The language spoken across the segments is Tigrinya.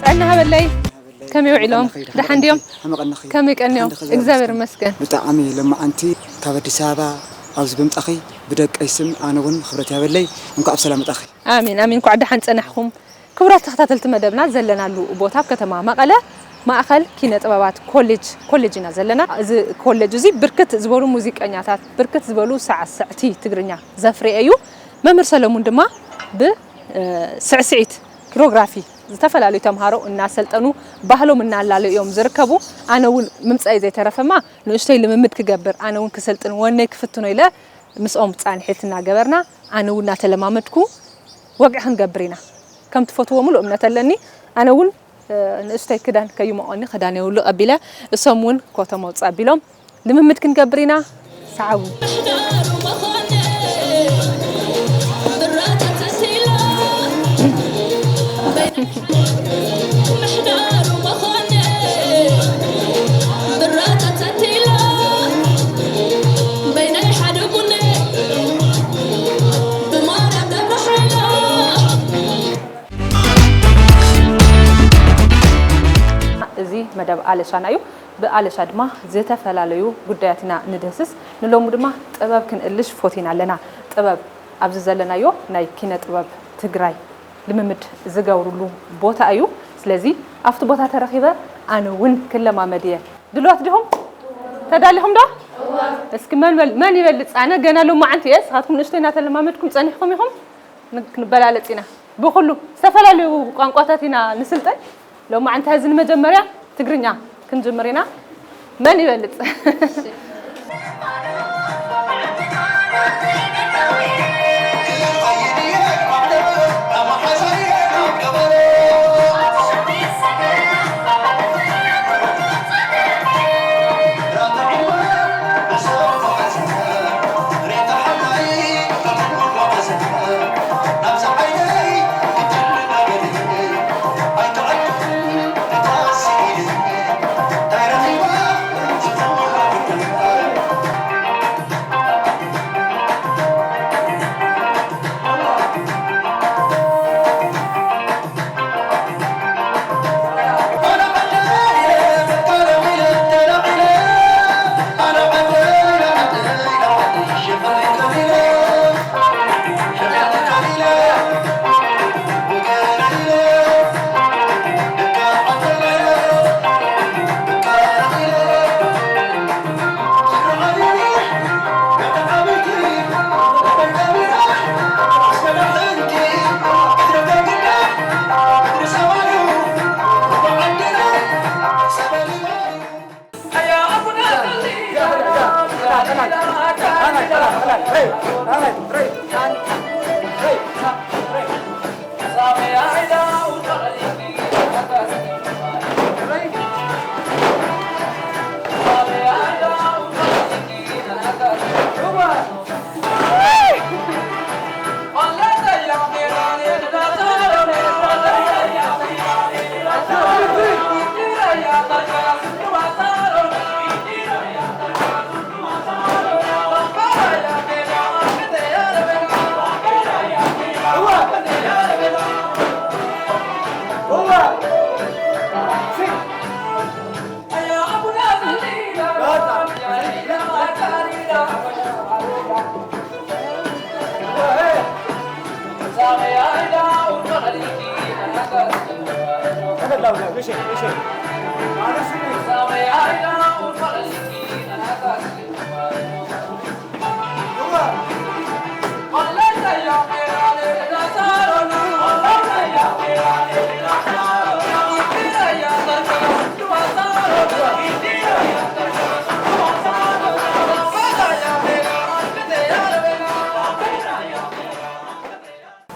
ጥዕና ሃበለይ። ከመይ ውዒሎም? ደሓን ድዮም? ከመይ ቀኒኹም? ከመይ ቀኒዮም? ደሓን ዲኺ? እግዚኣብሔር ይመስገን። ብጣዕሚ ለማዓንቲ ካብ ኣዲስ ኣበባ ኣብዚ ብምጻኺ ብደቀይ ስም ኣነ እውን ክብረት ይሃበለይ። እንኳዕ ብሰላም መጣኺ። ኣሜን፣ ኣሜን። እንኳዕ ደሓን ጸናሕኹም። ክቡራት ተኸታተልቲ መደብና፣ ዘለናሉ ቦታ ኣብ ከተማ መቐለ ማእኸል ኪነ ጥበባት ኮሌጅ፣ ኮሌጅ ኢና ዘለና። እዚ ኮሌጅ እዚ ብርክት ዝበሉ ሙዚቀኛታት፣ ብርክት ዝበሉ ሳዕሳዕቲ ትግርኛ ዘፍረየ እዩ። መምህር ሰለሙን ድማ ብ፣ እ፣ ስዕስዒት፣ ኮሪዮግራፊ ዝተፈላለዩ ተምሃሮ እናሰልጠኑ ባህሎም እናላለዩ እዮም ዝርከቡ። ኣነ እውን ምምፀይ ዘይተረፈማ ንእሽተይ ልምምድ ክገብር፣ ኣነ እውን ክሰልጥን ወነይ ክፍትኖ ኢለ ምስኦም ፃንሒት እናገበርና፣ ኣነ እውን እናተለማመድኩ ወግዒ ክንገብር ኢና። ከም ትፈትዎ ሙሉእ እምነት ኣለኒ። ኣነ እውን፣ እ፣ ንእሽተይ ክዳን ከይሞቐኒ ክዳን የውልቕ ኣቢለ፣ እሶም እውን ኮቶም ኣውፅእ ኣቢሎም ልምምድ ክንገብር ኢና። ሰዓቡ። እዚ መደብ ኣለሻና እዩ። ብኣለሻ ድማ ዝተፈላለዩ ጉዳያት ኢና ንድህስስ። ንሎሚ ድማ ጥበብ ክንእልሽ ፎቲና ኣለና። ጥበብ ኣብዚ ዘለናዮ ናይ ኪነ ጥበብ ትግራይ ልምምድ ዝገብሩሉ ቦታ እዩ። ስለዚ ኣብቲ ቦታ ተረኺበ ኣነ እውን ክለማመድ እየ። ድልዋት ዲኹም? ተዳሊኹም ዶ? እስኪ መን በል-፣ መን ይበልጽ? ኣነ ገና ሎማዓንቲ እየ፣ ንስኻትኩም ንእሽተይ እናተለማመድኩም ጸኒሕኩም ኢኹም። ን-፣ ክንበላለጽ ኢና። ብኹሉ ዝተፈላለዩ ቋንቋታት ኢና ንስልጠን። ሎማዓንቲ ሕዚ ንመጀመርያ ትግርኛ ክንጅምር ኢና። መን ይበልጽ?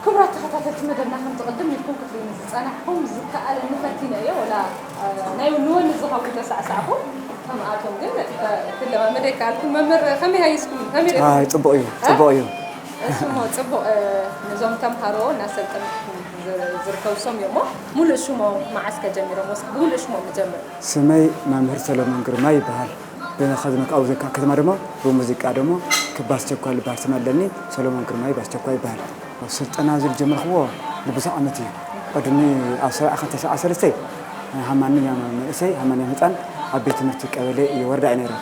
ክቡራት ተኸታተልቲ መደብና፣ ከምቲ ቅድም ኢልኩም ክትርእዩኒ ዝጸናሕኩም፣ ዝከኣለኒ ፈቲነ እየ፣ ወላ፣ እ፣ ናይ ንወኒ ዝኸውን ተሳዕሳዕኩ። ከምኣቶም ግን፣ እ፣ ክለማመድ ኣይከኣልኩን። መምህር፣ ከመይ ሃይስኩም? ከመይ ርኢኹም? ኣይ፣ ጽቡቕ እዩ፣ እ? ጽቡቕ እዩ። እሱ እሞ ጽቡቕ፣ እ፣ ነዞም ተምሃሮ እናሰልጠንኩም ዝ-፣ ዝርከቡ ሰም እዮም እሞ፣ ሙሉእ ሽሞም መዓስ ከጀሚሮም? ወስኪ ብምሉእ ሽሞም ንጀምር። ስመይ መምህር ሰሎሞን ግርማ ይበሃል። ብኸድመካ ኣብ ዘለካ ከተማ ደሞ ብሙዚቃ ደሞ ክባስ ቸኳል ዝበሃል ስም ኣለኒ። ሰሎሞን ግርማይ ባስ ቸኳል ይበሃል። ስልጠና እዚ ዝጀመርክዎ ንብዙሕ ዓመት እዩ። ቅድሚ ኣብ ሰብዓ ክልተ ሰብዓ ሰለስተ ሃማንኛም መንእሰይ ሃማንኛም ህፃን ኣብ ቤት ትምህርቲ ቀበሌ እየ ወረዳ እየ ነይረ።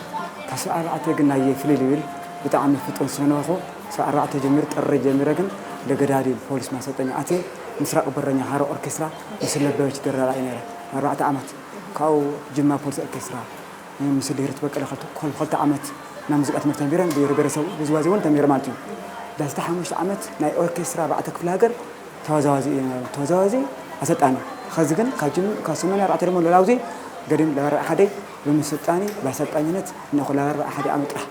ካብ ሰብዓ ኣርባዕተ ግን ናየ ፍልይ ልብል ብጣዕሚ ፍጡን ስለነበርኩ ሰብዓ ኣርባዕተ ጀሚሩ ጥሪ ጀሚረ ግን ለገዳዲ ፖሊስ ማሰልጠኛ ኣትየ ምስራቅ በረኛ ሃሮ ኦርኬስትራ ምስ ለበበች ደራራ እየ ነይረ ኣርባዕተ ዓመት። ካብኡ ጅማ ፖሊስ ኦርኬስትራ ምስ ድህርት በቀለ ክልተ ዓመት ናይ ሙዚቃ ትምህርቲ ተምቢረን ብሄር ብሄረሰብ ውዝዋዜ እውን ተምቢረ ማለት እዩ። ዳስተ ሓሙሽተ ዓመት ናይ ኦርኬስትራ ኣርባዕተ ክፍለ ሃገር ተወዛዋዚ እየ ነይረ። ተወዛዋዚ ኣሰልጣኒ ኸዚ ግን ካብ ጅም ካብ ሰማንያ ኣርባዕተ ደሞ ለላውዚ ገዲም ለበርባዕ ሓደ ብምስልጣኒ ብኣሰልጣኝነት ንኹ ለበርባዕ ሓደ ዓመት ጥራሕ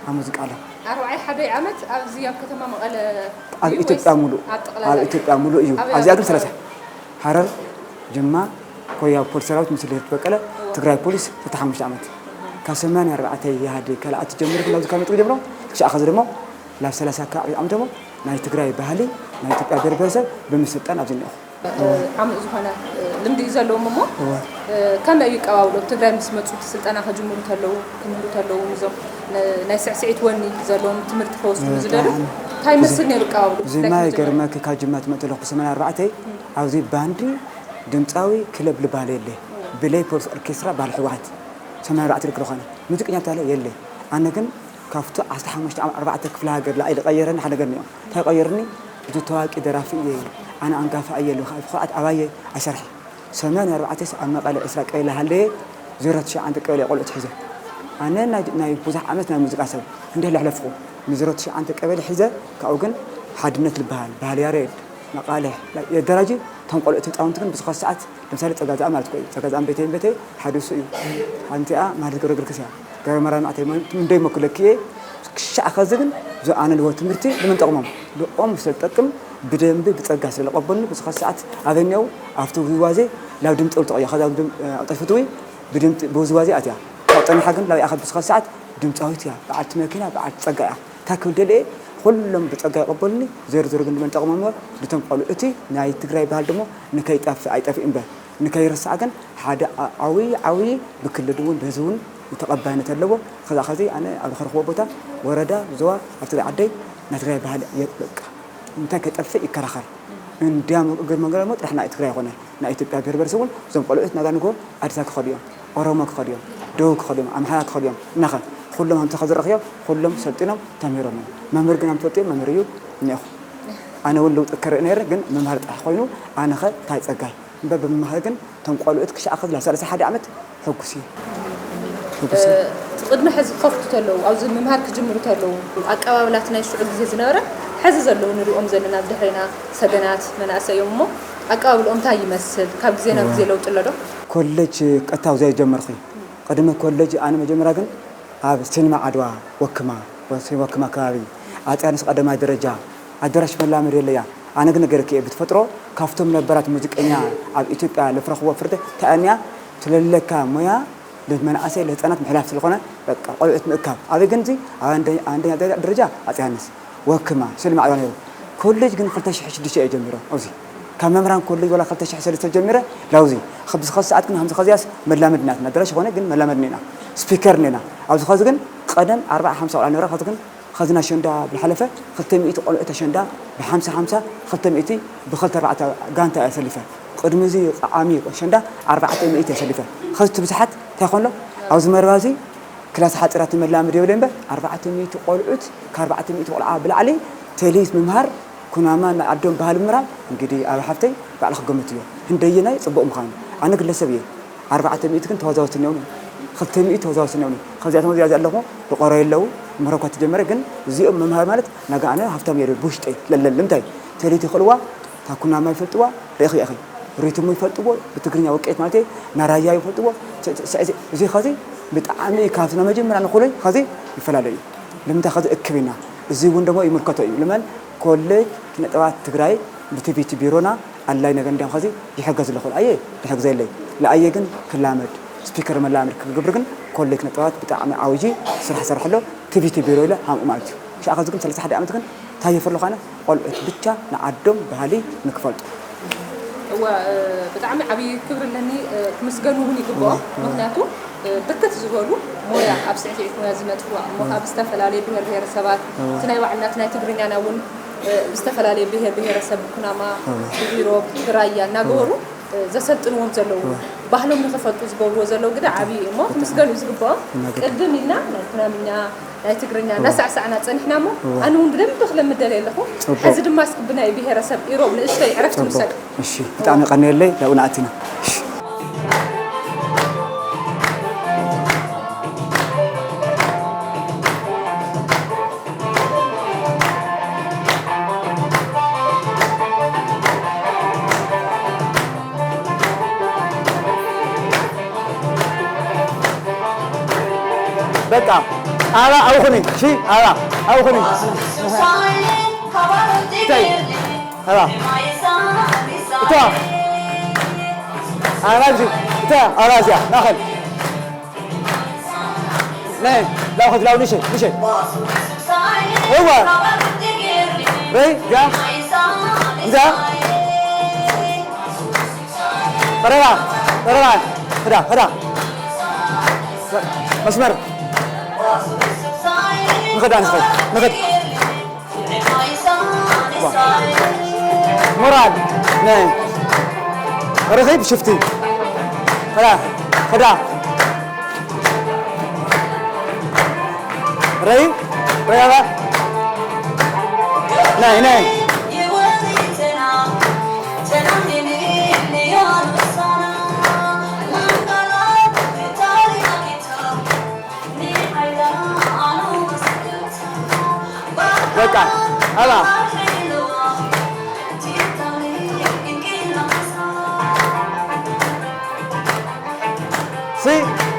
ኣብ ሙዚቃ ኣሎ። ኣርባዕይ ሓደይ ዓመት ኣብዚ ኣብ ከተማ መቐለ ኣብ እዩ ኢትዮጵያ ወይስ ሙሉእ ኣብ ጠቕላላ ኣብ እዩ? ኢትዮጵያ ሙሉእ እዩ። ኣበይ ኣዚኣ ግን ኣበይ? ሰለስተ ሃረር፣ ጅማ፣ ኮያ ፖሊስ ሰራዊት ምስ ልደት በቀለ ትግራይ ፖሊስ ሰለስተ ሓሙሽተ ዓመት ካብ ሰማንያ ኣርባዕተ ይሃደ ካልኣት ጀምሩ ክላብ ዝካ መጥሪ ጀምሮ ክሻ ኣኸዚ ደሞ ላብ ሰላሳ ካብ ዓመት ደሞ ናይ ትግራይ ባህሊ ናይ ኢትዮጵያ ብሔር ብሔረሰብ ብምስልጣን ኣብዚ እኒኦ። ዓሚቕ ዝኾነ ልምዲ እዩ ዘለዎም እሞ እወ። ከመይ እዩ ቀባብሎ ትግራይ ምስ መፁ እቲ ስልጠና ከጅምሩ ተለዉ ክምህሩ ተለዉ እዞም ናይ ስዕስዒት ወኒ ዘለዎም ትምህርቲ ከወስዱ ዝደሉ እንታይ ይመስል ነይሩ ቀባብሎ እዚ ማይ ገርመክ ካብ ጅማ ትመጥለኹ ብሰማንያ ኣርባዕተ ኣብዚ ባንዲ ድምፃዊ ክለብ ልባል የለ ብለይ ፖሊስ ኦርኬስትራ ባህል ሕወሓት ሰማይ ራዕቲ ልክልኾነ ሙዚቀኛ ታለ የለ ኣነ ግን ካብቲ ዓሰርተ ሓሙሽተ ዓመት ኣርባዕተ ክፍለ ሃገር ላዒ ዝቐየረኒ ሓደ ነገር እኒኦ እንታይ ቀየርኒ እቲ ታዋቂ ደራፊ እየ ኣነ ኣንጋፋ እየ ልካ ብኩርዓት ኣባየ ኣይሰርሐ ሰማንያ ኣርባዕተ ኣብ መቐለ ዕስራ ቀበሌ ሃለየ ዜሮ ትሽዓተ ቀበሌ ቆልዑ ትሒዘ ኣነ ናይ ብዙሕ ዓመት ናይ ሙዚቃ ሰብ እንደ ለሕለፍኩ ንዜሮ ትሽዓተ ቀበሌ ሒዘ ካብኡ ግን ሓድነት ልበሃል ባህል ያሬድ መቓልሕ የደራጂ እቶም ቆልዑት ህፃውንቲ ግን ብዝኸ ሰዓት ለምሳሌ ፀጋዛኣ ማለት ኮዩ ፀጋዛኣን ቤተይን ቤተይ ሓደ እሱ እዩ ሓንቲኣ ማለት ገብረ ግርክስ እያ ገብረ ማርያም ኣተይ እንደይ መክለክየ ክሻዕ ኸዚ ግን እዞ ኣነ ልቦ ትምህርቲ ልምን ጠቕሞም ልኦም ስለጠቅም ብደንቢ ብፀጋ ስለለቐበሉ ብዝኸ ሰዓት ኣበኛው ኣብቲ ውዝዋዜ ላብ ድምፂ ልተቕዮ ኸዛ ጠፊትዊ ብድምፂ ብውዝዋዜ ኣትያ ካብ ፀኒሓ ግን ላብ ይኣኸ ብዝኸ ሰዓት ድምፃዊት እያ በዓልቲ መኪና በዓልቲ ፀጋ እያ እንታይ ክብል ደልየ ኩሎም ብጸጋ ይቐበሉኒ። ዞሮ ዞሮ ግን ንመን ጠቕሞም እሞ ንቶም ቆልዑ እቲ ናይ ትግራይ ባህል ደሞ ንከይጠፍእ ኣይጠፍእ እምበር ንከይርሳዕ ግን ሓደ ዓብዪ ዓብዪ ብክልል እውን ብህዝቢ እውን ተቐባይነት ኣለዎ። ከዛ ከዚ ኣነ ኣብ ከረኽቦ ቦታ ወረዳ ዞባ ኣብ ትግራይ ዓደይ ናይ ትግራይ ባህል የጥብቅ እንታይ ከይጠፍእ ይከራኸር። እንዲያም እግር መንገድ ደሞ ጥራሕ ናይ ትግራይ ይኾነ። ናይ ኢትዮጵያ ብሄር ብሄረሰብ እውን እዞም ቆልዑት ናጋ ንግሆ ኣዲስ ኣበባ ክኸዱ እዮም፣ ኦሮሞ ክኸዱ እዮም፣ ደቡብ ክኸዱ እዮም፣ ኣምሓራ ክኸዱ እዮም። እናኸ ኩሎም ሃምሳ ከዝረኽዮ ኩሎም ሰልጢኖም ተምሂሮም እዮም። መምህር ግን ኣምትፈልጡ እዮም መምህር እዩ እኒኦኹ። ኣነ እውን ለውጢ ክርኢ ነይረ ግን መምሃር ጥራሕ ኮይኑ ኣነኸ እንታይ ፀጋይ እምበር ብምምሃር ግን እቶም ቆልዑት ክሻዕ ከዚ ላብ ሰላሳ ሓደ ዓመት ሕጉስ እዩ። ሕጉስ እዩ። እቲ ቅድሚ ሕዚ ክኸፍቱ ተለዉ ኣብዚ ምምሃር ክጅምሩ ተለዉ ኣቀባብላት ናይ ሽዑ ግዜ ዝነበረ ሕዚ ዘለዉ ንሪኦም ዘለና ብድሕሬና ሰገናት መናእሰይ እዮም እሞ ኣቀባብልኦም እንታይ ይመስል? ካብ ግዜ ናብ ግዜ ለውጢ ኣሎ ዶ? ኮሌጅ ቀጥታ ኣብዚኣ ይጀመርኩ። ቅድሚ ኮሌጅ ኣነ መጀመርያ ግን ኣብ ሲኒማ ዓድዋ ወክማ ወክማ ከባቢ ኣፅያንስ ቀዳማይ ደረጃ ኣዳራሽ መላመድ የለያ። ኣነ ግን ነገርክ እየ ብትፈጥሮ ካብቶም ነባራት ሙዚቀኛ ኣብ ኢትዮጵያ ለፍረኽዎ ፍርደ ተኣንያ ትለለካ ሞያ ንመናእሰይ ለህፃናት ምሕላፍ ስለኾነ በቃ ቆልዑት ምእካብ ኣበይ ግን እዚ ኣብ ኣንደኛ ደረጃ ኣፅያንስ ወክማ ስልማዕ ዶ ነይሩ ኮሌጅ ግን ክልተ ሽሕ ሽዱሽተ እየ ጀሚሮም ኣብዚ ካብ መምህራን ኮሌጅ ወላ ክልተ ሽሕ ሰለስተ ጀሚረ ላውዚ ክብዚ ኸዚ ሰዓት ግን ከምዚ ኸዚያስ መላመድ ናትና ደራሽ ኾነ ግን መላመድ ኔና ስፒከር ኔና ኣብዚ ኸዚ ግን ቀደም ኣርባዓ ሓምሳ ቆልዓ ነበረ ኸዚ ግን ኸዚ ናይ ሸንዳ ብዝሓለፈ ክልተ ሚእቲ ቆልዑ ተሸንዳ ብሓምሳ ሓምሳ ክልተ ሚእቲ ብኽልተ ኣርባዕተ ጋንታ እየ ኣሰሊፈ ቅድሚ እዚ ዓሚ ሸንዳ ኣርባዕተ ሚእቲ ኣሰሊፈ ኸዚ ትብዝሓት እንታይ ኾሎ ኣብዚ መርባ እዚ ክላስ ሓፂራት መላመድ የብለ እምበር ኣርባዕተ ሚእቲ ቆልዑት ካብ ኣርባዕተ ሚእቲ ቆልዓ ብላዕሊ ተሊት ምምሃር ኩናማ ናይ ዓዶም ባህሊ ምምራም እንግዲህ ኣብ ሓፍተይ ባዕልኺ ገምትዮ ህንደየናይ ፅቡቕ ምዃኑ ኣነ ግለሰብ እየ ኣርባዕተ ሚእቲ ግን ተወዛወዝቲ እኒኦኒ ክልተ ሚእቲ ተወዛወዝቲ እኒኦኒ ካብዚኣቶም እዚኣ ኣለኹ ብቆሮ የለዉ ምረኳ ተጀመረ ግን እዚኦም ምምሃር ማለት ናጋ ኣነ ሃፍታም እየ ብውሽጠይ ለለል ንምታይ ተሊት ይኽእልዋ ታኩናማ ይፈልጥዋ ርኢኺ ኢኺ ሪትሙ ይፈልጥዎ ብትግርኛ ወቀየት ማለት ናራያ ይፈልጥዎ እዚ ኸዚ ብጣዕሚ ካብቲ ናይ መጀመርያ ንኹለይ ኸዚ ይፈላለ እዩ ንምንታይ ኸዚ እክብ ኢና እዚ እውን ደሞ ይምልከቶ እዩ ልመን ኮሌጅ ኪነጥበባት ትግራይ ብቲቪቲ ቢሮና ኣድላይ ነገር እንዲያም ኸዚ ይሕገዝ ኣለኹ ኣየ ይሕግዘ የለይ ለኣየ ግን ክላመድ ስፒከር መላመድ ክግብር ግን ኮሌጅ ኪነጥበባት ብጣዕሚ ዓውጂ ስራሕ ሰርሐሎ ቲቪቲ ቢሮ ኢለ ሃምኡ ማለት እዩ ሻ ኸዚ ግን ሰለስተ ሓደ ዓመት ግን እንታይ የፈርሉ ኻነ ቆልዑት ብቻ ንዓዶም ባህሊ ንክፈልጡ እወ ብጣዕሚ ዓብዪ ክብሪ ኣለኒ ክምስገኑ እውን ይግብኦም ምክንያቱ ብርክት ዝበሉ ሞያ ኣብ ስዕስዒት ሞያ ዝነጥፉ እሞ ካብ ዝተፈላለዩ ብሄር ብሄረሰባት እቲ ናይ ባዕልና እቲ ናይ ትግርኛና እውን ብዝተፈላለየ ብሄር ብሄረሰብ፣ ብኩናማ፣ እወ። ብኢሮብ፣ ብራያ እናገበሩ፣ እወ። ዘሰልጥንዎም ዘለዉ፣ እወ። ባህሎም ንኽፈልጡ ዝገብርዎ ዘለዉ ግደ ዓብዪ እዩ እሞ፣ እወ። ክምስገኑ እዩ ዝግብኦም። እናገ- ቅድም ኢልና ናይ ኩናምኛ፣ ናይ ትግርኛ እወ። እናሳዕሳዕና ጸኒሕና እሞ፣ እወ። ኣነ እውን ብደንቢ ክለምድ ደልየ ኣለኹ። ጽቡቕ። ሕዚ ድማ እስኪ ብናይ ብሄረሰብ ኢሮብ ንእሽተይ ዕረፍቲ ጽቡቕ። ንውሰድ። እሺ፣ ብጣዕሚ ቀንየለይ፣ ናብኡ ንኣቲና። እሺ። በቃ፣ ኣባ ኣብኹኒ፣ እሺ፣ ኣባ ኣብኹኒ። እንታይ? ኣባ። እታ። ኣባ ኣብዚ። እታ፣ ኣባ እዚኣ፣ ማእኸል። ነይ፣ ላው ኸዚ፣ ላው ንሸይ፣ ንሸይ። እዋ። በይ፣ እዛ። እዛ። ቀረባ፣ ቀረባ። ኸዳ፣ ኸዳ። መስመር። ንኸዳ፣ ንኸዳ፣ ንኸዳ። ሞራል ናይ ርኺብ ሽፍቲ። ኸዳ፣ ኸዳ። ረይ፣ ረይ ኣባ። ናይ፣ ናይ። በቃ፣ ኣባ። ሲ፣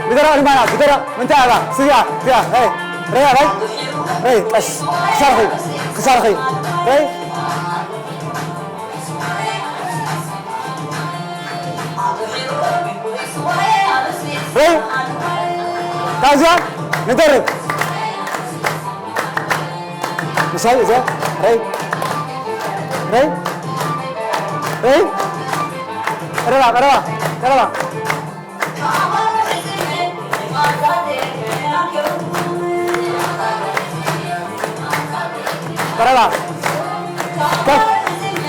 ግደራ ልማና፣ ግደራ፣ ምንታይ ኣባ፣ ስያ፣ ስያ፣ ሄይ፣ ረያ፣ ሄይ፣ ሄይ፣ ቀስ፣ ክሳርኺ፣ ክሳርኺ፣ ሄይ። ሬ፣ ካብዚኣ ንደርብ። ምሳይ እዚኣ፣ ሬ፣ ሬ፣ ሬ። ቀረባ፣ ቀረባ፣ ቀረባ። ቀረባ። ከፍ፣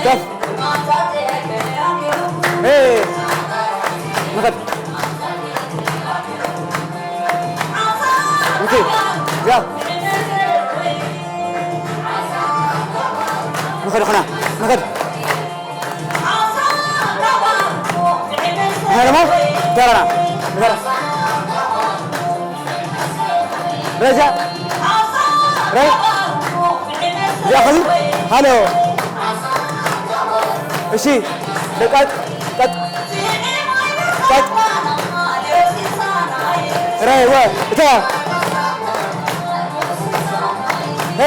ከፍ። ኤ፣ ንኸድ። ንኪ፣ ያ። ንኸድ፣ ኹና፣ ንኸድ። ንኸድ እሞ፣ ተረና፣ ንኸድ። ረጃ፣ ረይ፣ እዚኣ ኸዚ፣ ሃሎ። እሺ፣ ደቃት፣ ቀጥ፣ ቀጥ። ረይ፣ ወ፣ እታ። ሀ።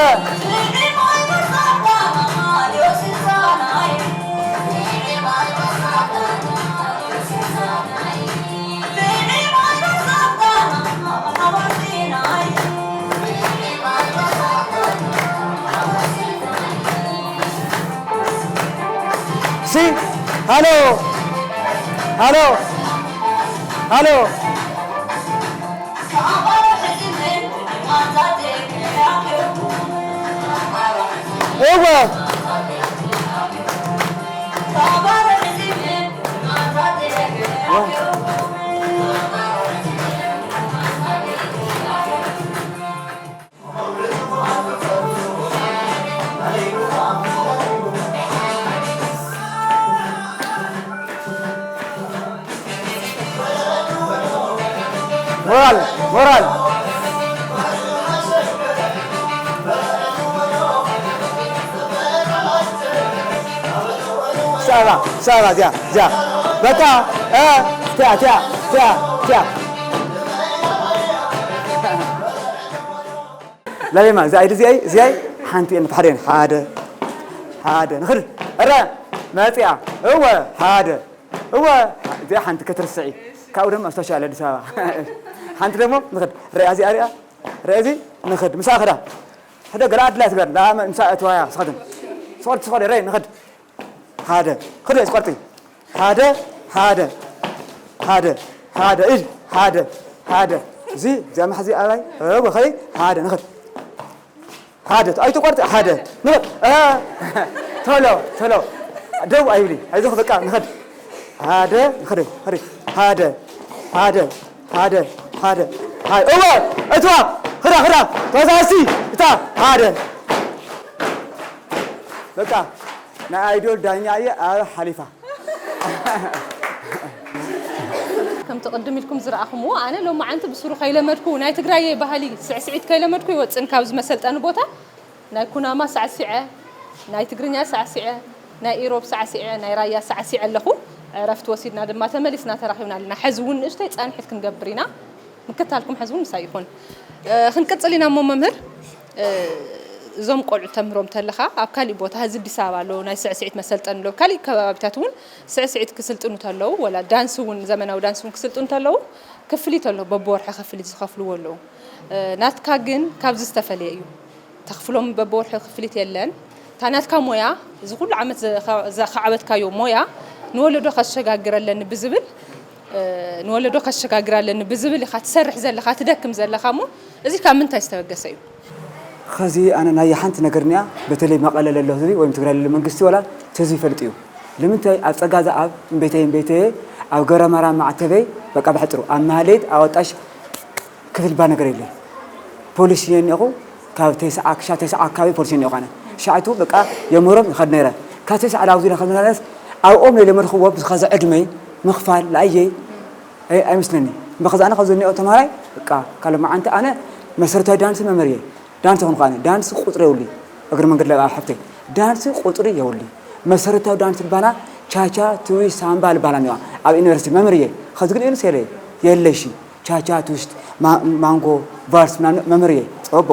ሲ፣ ሃሎ፣ ሃሎ፣ ሃሎ። እወ። ሞራል፣ ሞራል። ሳባ፣ ሳባ፣ እዚኣ፣ እዚኣ። በቃ፣ እ፣ እቲኣ፣ እቲኣ፣ እቲኣ፣ እቲኣ። ላሌማ፣ እዛ ኢድ እዚኣይ፣ እዚኣይ ሓንቲ እየን፣ ብሓደ እየን። ሓደ፣ ሓደ፣ ንኽድ። እረ፣ መፂኣ። እወ፣ ሓደ። እወ፣ እዚኣ ሓንቲ ክትርስዒ። ካብኡ ድማ ኣብ ስፔሻል ኣዲስ ኣበባ። ሓንቲ ደግሞ፣ ንኽድ። ሪኣ፣ እዚኣ ሪኣ። ሪኣ፣ እዚ፣ ንኽድ። ምሳኣ ኽዳ። ሕደ ገለ ኣድላይ ትገር። ዳ፣ ምሳኣ እትዋያ፣ ስኸድን። ስኸድ፣ ስኸድ፣ ሬ፣ ንኽድ። ሓደ። ክልተ ስቆርጢ። ሓደ፣ ሓደ፣ ሓደ፣ ሓደ፣ ኢድ፣ ሓደ፣ ሓደ። እዚ፣ እዚ መሓዚ ኣባይ፣ እወ፣ ኸይ፣ ሓደ፣ ንኽድ። ሓደ ኣይተቋርጥ ሓደ ንኸድ እ፣ ቶሎ ቶሎ ደው ኣይብሊ ኣይዞኽ በቃ ንኸድ ሓደ ንኸደ ኸደ ሓደ ሓደ ሓደ ሓደ ሓደ እወ እትዋ ኽዳ ኽዳ ተዛሲ እታ ሓደ በቃ ናይ ኣይዶል ዳኛ እየ ኣብ ሓሊፋ ከምቲ ቅድም ኢልኩም ዝረኣኹምዎ ኣነ ሎማዓንቲ ብስሩ ከይለመድኩ ናይ ትግራይ ባህሊ ስዕስዒት ከይለመድኩ ይወፅን ካብዚ መሰልጠኒ ቦታ ናይ ኩናማ ሳዕሲዐ ናይ ትግርኛ ሳዕሲዐ ናይ ኢሮብ ሳዕሲዐ ናይ ራያ ሳዕሲዐ ኣለኹ ዕረፍቲ ወሲድና ድማ ተመሊስና ተራኺብና ኣለና ሕዚ እውን ንእሽተይ ፃንሒት ክንገብር ኢና ምክታልኩም ሕዚ እውን ምሳይ ይኹን ክንቅፅል ኢና እሞ መምህር እዞም ቆልዑ ተምህሮም ተለኻ ኣብ ካሊእ ቦታ ህዚ ኣዲስ ኣበባ ኣሎ ናይ ስዕስዒት መሰልጠን ኣሎ ካሊእ ከባቢታት እውን ስዕስዒት ክስልጥኑ ተለዉ ወላ ዳንስ እውን ዘመናዊ ዳንስ እውን ክስልጥኑ ተለዉ ክፍሊት ኣሎ በብወርሒ ክፍሊት ዝኸፍልዎ ኣለዉ ናትካ ግን ካብዚ ዝተፈለየ እዩ ተኽፍሎም በብወርሒ ክፍሊት የለን እታ ናትካ ሞያ እዚ ኩሉ ዓመት ዘኻዕበትካዮ ሞያ ንወለዶ ከሸጋግር ኣለኒ ብዝብል ንወለዶ ከሸጋግር ኣለኒ ብዝብል ኢኻ ትሰርሕ ዘለኻ ትደክም ዘለኻ እሞ እዚ ካብ ምንታይ ዝተበገሰ እዩ? ኸዚ ኣነ ናይ ሓንቲ ነገር ኒኣ በተለይ መቐለ ለሎ ህዝቢ ወይም ትግራይ ለሎ መንግስቲ ወላ ተዚ ይፈልጥ እዩ ልምንታይ ኣብ ፀጋ ዝኣብ እምቤተይ እምቤተየ ኣብ ገረመራ ማዕተበይ በቃ ብሕፅሩ ኣብ ማህሌት ኣወጣሽ ክፍል ባ ነገር የለ ፖሊስ እየ ኒኹ ካብ ተስዓ ክሻ ተስዓ ኣካባቢ ፖሊስ እየ ኒኹ ኣነ ሻዕቱ በቃ የምህሮም ይኸድ ነይረ ካብ ተስዓ ላብዙ ኢለ ከመላለስ ኣብኦም ለይለመድክዎ ብዝኸዚ ዕድመይ ምኽፋል ለኣየይ ኣይመስለኒ እምበኸዚ ኣነ ካብ ዘኒኦ ተምሃራይ በቃ ካልእ መዓንቲ ኣነ መሰረታዊ ዳንስ መምህር እየ ዳንስ ይኹን ከኣነ ዳንስ ቁፅሪ የብሉይ እግሪ መንገድ ለብኣ ሓፍተይ ዳንስ ቁፅሪ የብሉይ መሰረታዊ ዳንስ ልባና ቻቻ ትዊ ሳምባ ልባና እኒዋ ኣብ ዩኒቨርሲቲ መምህር እየ ኸዚ ግን ዩኒስ የለ የለሽ ቻቻ ትውስት ማንጎ ቫልስ ምናምን መምህር እየ ፀበቦ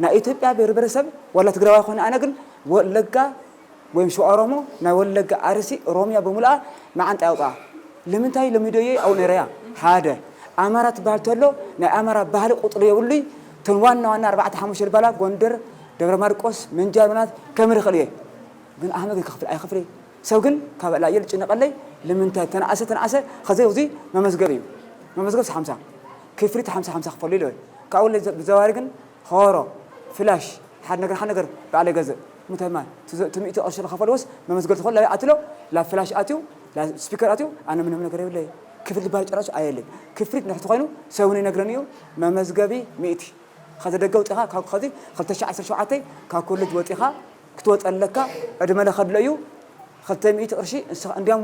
ናይ ኢትዮጵያ ብሄር ብሄረሰብ ዋላ ትግራዋይ ኾነ ኣነ ግን ወለጋ ወይም ሸዋ ኦሮሞ ናይ ወለጋ ኣርሲ ኦሮሚያ ብምልኣ መዓንጣ ያውጣ ለምንታይ ለሚዶዬ ኣው ነረያ ሓደ ኣማራ ትበሃል ተሎ ናይ ኣማራ ባህሊ ቁጥሪ የብሉይ እተን ዋና ዋና ኣርባዕተ ሓሙሽተ ልባላ ጎንደር ደብረ ማርቆስ ምንጃር ምናት ከምር ይኽእል እየ ግን ኣህመድ ከኽፍል ኣይኽፍል ሰብ ግን ካብ ላየ ልጭነቀለይ ልምንታይ ተነኣሰ ተነኣሰ ኸዘይ ውዚ መመዝገብ እዩ መመዝገብ ሓምሳ ክፍሊት ሓምሳ ሓምሳ ክፈሉ ኢለ ካብኡ ብዘዋሪ ግን ሆሮ ፍላሽ ሓደ ነገር ሓደ ነገር ባዕለ ገዝእ ምተማ ትሚእቲ ቅርሺ ከፈልዎስ መመዝገብ ትኾን ላበይ ኣትሎ ላ ፍላሽ ኣትዩ ላ ስፒከር ኣትዩ ኣነ ምንም ነገር የብለይ ክፍል ባል ጨራሽ ኣየለይ ክፍሊት ንሕቲ ኮይኑ ሰውን ይነግረን እዩ መመዝገቢ ሚእቲ ከዚ ደገ ውፅኻ ካብ ከዚ ክልተ ሽሕ ዓሰርተ ሸውዓተ ካብ ኮሌጅ ወፂኻ ክትወፀለካ ዕድመ ለኸድሎ እዩ ክልተ ሚእቲ ቅርሺ እንዲያም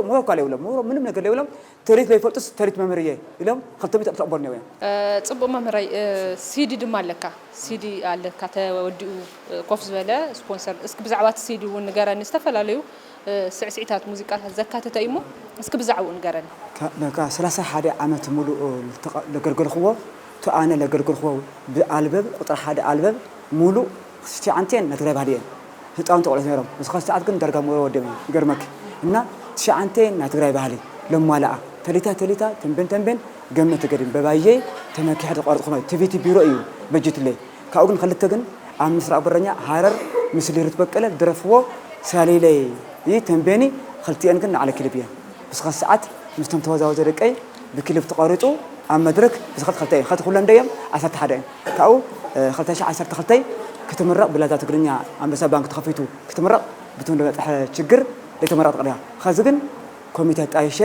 ሙሮ እኳ ለይብሎም ሙሮ ምንም ነገር ለይብሎም ተሪት ለይፈልጡስ ተሪት መምህር እየ ኢሎም ክልተ ሚእቲ ቅርሺ ኣቦር ነው እዮም። ፅቡቅ መምህረይ ሲዲ ድማ ኣለካ ሲዲ ኣለካ ተወዲኡ ኮፍ ዝበለ ስፖንሰር እስኪ ብዛዕባ እቲ ሲዲ እውን ንገረኒ ዝተፈላለዩ ስዕስዒታት ሙዚቃታት ዘካተተ እዩ እሞ እስኪ ብዛዕባኡ ንገረኒ። ነካ ሰላሳ ሓደ ዓመት ሙሉእ ለገልገልክዎ እቲ ኣነ ለገልገልክዎ ብኣልበብ ቁፅሪ ሓደ ኣልበብ ሙሉእ ትሽዓንቴን ናይ ትግራይ ባህሊ እየን ህፃውንቲ ቆልዑት ነይሮም እስኻ ሰዓት ግን ዳርጋ ምሮ ወደም እዩ ይገርመክ እና ትሽዓንቴን ናይ ትግራይ ባህሊ ለሟላኣ ተሊታ ተሊታ ተንቤን ተንቤን ገመ ተገዲም በባየይ ተመኪሐ ተቋርጥኩ ማለት ቲቪቲ ቢሮ እዩ በጅትለይ ካብኡ ግን ክልተ ግን ኣብ ምስራቅ በረኛ ሃረር ምስ ሊሩት በቀለ ድረፍዎ ሳሊለይ ይህ ተንቤኒ ክልቲኤን ግን ንዓለ ክሊብ እየን ብስኻ ሰዓት ምስቶም ተወዛወዘ ደቀይ ብክሊብ ተቋሪጡ ኣብ መድረክ ብስኽልቲ ክልተ እየን ከቲ ኩለን ደዮም ዓሰርተ ሓደ እየን ካብኡ ክልተ ሽሕ ዓሰርተ ክልተ ክትምረቕ ብላዛ ትግርኛ ኣንበሳ ባንክ ተኸፊቱ ክትምረቕ ብቶም ለበፅሐ ችግር ዘይተመረቕቲ ቅድያ ኸዚ ግን ኮሚቴ ኣጣይሸ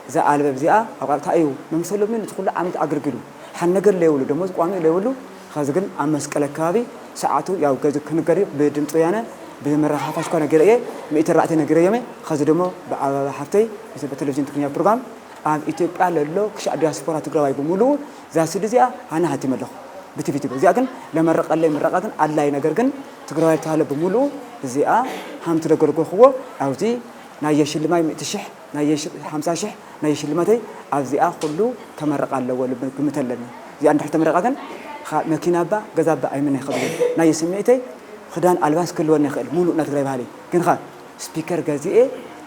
እዛ ኣልበብ እዚኣ ኣብ ቃልታ እዩ መምሰሎም ነቲ ኩሉ ዓመት ኣገልግሉ ሓን ነገር ለይብሉ ደሞዝ ቋሚ ለይብሉ ኸዚ ግን ኣብ መስቀል ኣካባቢ ሰዓቱ ያው ገዚ ክንገር እዩ ብድምፂ ወያነ ብመራኻፋሽ እኳ ነገር እየ ሚእቲ ኣርባዕተ ነገር እየመ ኸዚ ደሞ ብዓበባ ሓፍተይ ኢትዮጵያ ቴሌቪዥን ትግርኛ ፕሮግራም ኣብ ኢትዮጵያ ለሎ ክሻዕ ዲያስፖራ ትግራዋይ ብምሉኡ እዛ ስዲ እዚኣ ኣነ ሃቲመ ኣለኹ ብቲቪ ቲቪ እዚኣ ግን ለመረቀለይ ምረቃትን ኣድላይ ነገር ግን ትግራዋይ ተሃለ ብምሉኡ እዚኣ ሃምቲ ለገልገልክዎ ኣብዚ ናይ የሽልማይ ሚእቲ ሽሕ ናይ የሽ- ሓምሳ ሽሕ ናይ የሽልማተይ ኣብዚኣ ኩሉ ከመረቃ ኣለዎ ልብል ግምት ኣለኒ እዚኣ እንድሕር ተመረቃ ግን ኻ- መኪና ባ ገዛ ባ ኣይምነ ይኸብሉ ናይ ስምዒተይ ክዳን ኣልባስ ክህልወኒ ይኽእል ሙሉእ ናይ ትግራይ ባህሊ ግን ኻ ስፒከር ገዚኤ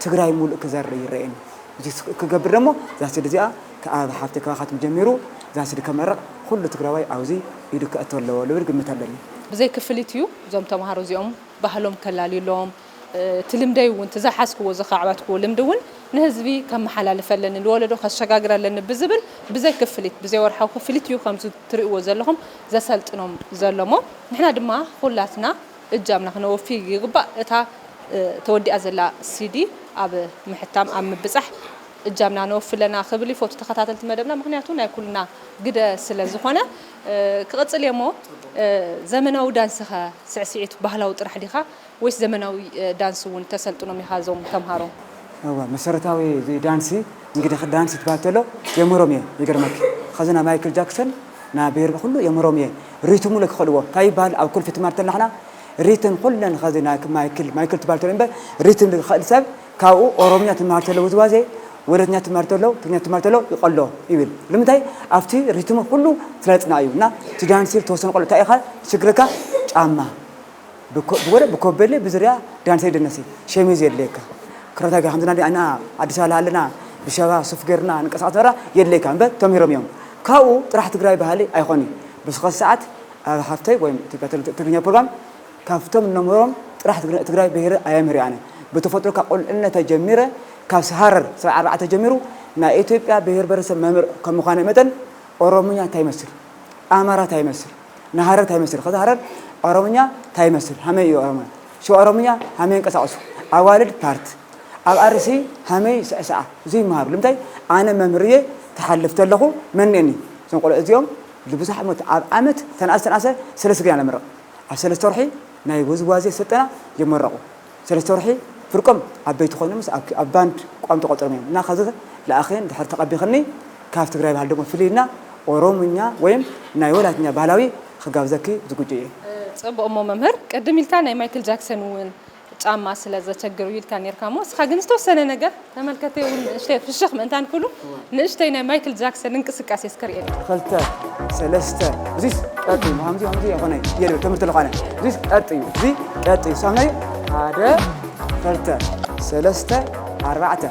ትግራይ ሙሉእ ክዘር ይረአየኒ እዚ ክገብር ደሞ እዛ ስዲ እዚኣ ካብ ሓፍቲ ከባኻት ጀሚሩ እዛ ስዲ ከመረቕ ኩሉ ትግራዋይ ኣብዚ ኢዱ ክእቶ ኣለዎ ልብል ግምት ኣለኒ። ብዘይ ክፍሊት እዩ እዞም ተምሃሮ እዚኦም ባህሎም ከላልዩሎም እቲ ልምደይ እውን እቲ ዝሓዝክዎ ዘኻዕባትክዎ ልምዲ እውን ንህዝቢ ከመሓላልፍ ኣለኒ፣ ንወለዶ ከሸጋግር ኣለኒ ብዝብል ብዘይ ክፍሊት፣ ብዘይ ወርሓዊ ክፍሊት እዩ ከምዚ ትርእይዎ ዘለኹም ዘሰልጥኖም ዘሎ እሞ፣ ንሕና ድማ ኩላትና እጃምና ክነወፊ ይግባእ። እታ፣ እ፣ ተወዲኣ ዘላ ሲዲ ኣብ ምሕታም፣ ኣብ ምብጻሕ እጃምና ነወፊ ኣለና ክብል ይፈቱ ተኸታተልቲ መደብና፣ ምኽንያቱ ናይ ኩልና ግደ ስለ ዝኾነ። እ፣ ክቕጽል እየ እሞ፣ እ፣ ዘመናዊ ዳንስኸ ስዕስዒት ባህላዊ ጥራሕ ዲኻ ወይስ ዘመናዊ፣ እ፣ ዳንስ እውን ተሰልጥኖም ኢኻ እዞም ተምሃሮ? እወ፣ መሰረታዊ እዚ ዳንሲ፣ እንግዲህ ዳንሲ ትበሃል ተሎ የምህሮም እየ፣ ይገርመኪ። ኸዚ ና ማይክል ጃክሰን ና ብሄር ኩሉ የምህሮም እየ። ሪትሙ ለክኸልዎ፣ እንታይ ይበሃል ኣብ ኩልፊ ትማር ተላሕና፣ ሪትን ኩለን ኸዚ ና ማይክል፣ ማይክል ትበሃል ተሎ እምበር፣ ሪትን ልኽእል ሰብ ካብኡ ኦሮምኛ ትማር ተሎ ውዝዋዜ፣ ወለትኛ ትማር ተሎ፣ ትግርኛ ትማር ተሎ ይቐሎ ይብል። ልምንታይ? ኣብቲ ሪትሙ ኩሉ ስለጽና እዩ። እና እቲ ዳንሲ ተወሰነ ቆልዑ እንታይ ኢኻ ሽግርካ? ጫማ። ብኮ-፣ ብወረ-፣ ብኮበሌ ብዝርያ ዳንሰ ይደነሲ። ሸሚዝ የድልየካ። ክረታጋ ከምዚ ናይ ኣና ኣዲስ ኣበባ ኣለና፣ ብሸባ ሱፍ ገርና ንቀሳቐስ ነበራ የድልየካ። እምበር ተምሂሮም እዮም። ካብኡ ጥራሕ ትግራይ ባህሊ ኣይኾን እዩ። ብስኸ ሰዓት ኣብ ሃፍተይ ወይም ኢትዮጵያ ቴሌ-፣ ትግርኛ ፕሮግራም ካብቶም ነምህሮም ጥራሕ ትግረ-፣ ትግራይ ብሄር ኣየምህር ኣነ። ብተፈጥሮ ካብ ቁልዕነተ ጀሚረ፣ ካብ ሃረር ሰብዓ ኣርባዕተ ጀሚሩ ናይ ኢትዮጵያ ብሄር ብሄረሰብ መምህር ከም ምዃነ መጠን ኦሮምኛ እንታይ ይመስል? ኣማራ እንታይ ይመስል? ንሃረር እንታይ ይመስል? ከዛ ሃረር ኦሮምኛ እንታይ ይመስል? ሃመይ እዩ ኦሮምኛ። ሸዋ ኦሮምኛ ሃመይ እንቀሳቀሱ። ኣዋልድ ፓርት። ኣብ ኣርሲ ሃመይ ስዕስዓ። እዚ ይመሃሩ። ልምታይ? ኣነ መምህር እየ፣ ትሓልፍ ተለኹ መን እኒ? እዞም ቆልዑ እዚኦም ልብዙሕ ዓመት፣ ኣብ ዓመት ተንኣስ ተንኣሰ ሰለስተ ግዜ ኣለምርቕ። ኣብ ሰለስተ ወርሒ ናይ ውዝዋዜ ስልጠና ይመረቑ። ሰለስተ ወርሒ ፍርቆም ዓበይቲ ኮይኖምስ ኣብ፣ ኣብ ባንድ ቋም ተቆጽሮም እዮም። እና ከዚ ለኣኸን ድሕር ተቐቢኽኒ ካብ ትግራይ ባህል ደግሞ ፍልይ ኢልና ኦሮምኛ ወይም ናይ ወላትኛ ባህላዊ ክጋብዘኪ ዝግጁ እየ። ጽቡቕ እሞ መምህር፣ ቅድም ኢልካ ናይ ማይክል ጃክሰን እውን ጫማ ስለ ዘቸግር እዩ ኢልካ ኔርካ እሞ፣ እስኻ ግን ዝተወሰነ ነገር ተመልከተይ እውን ንእሽተይ ፍሽኽ ምእንታን ክብሉ ንእሽተይ ናይ ማይክል ጃክሰን እንቅስቃሴ እስከ ርእየኒ። ክልተ፣ ሰለስተ፣ እዚስ ቀጥ እዩ፣ ሃምዚ፣ ሃምዚ ኣይኮነ፣ የለ፣ ትምህርቲ ዝኾነ፣ እዚስ ቀጥ እዩ፣ እዚ ቀጥ እዩ፣ ሳምናዩ፣ ሓደ፣ ክልተ፣ ሰለስተ፣ ኣርባዕተ፣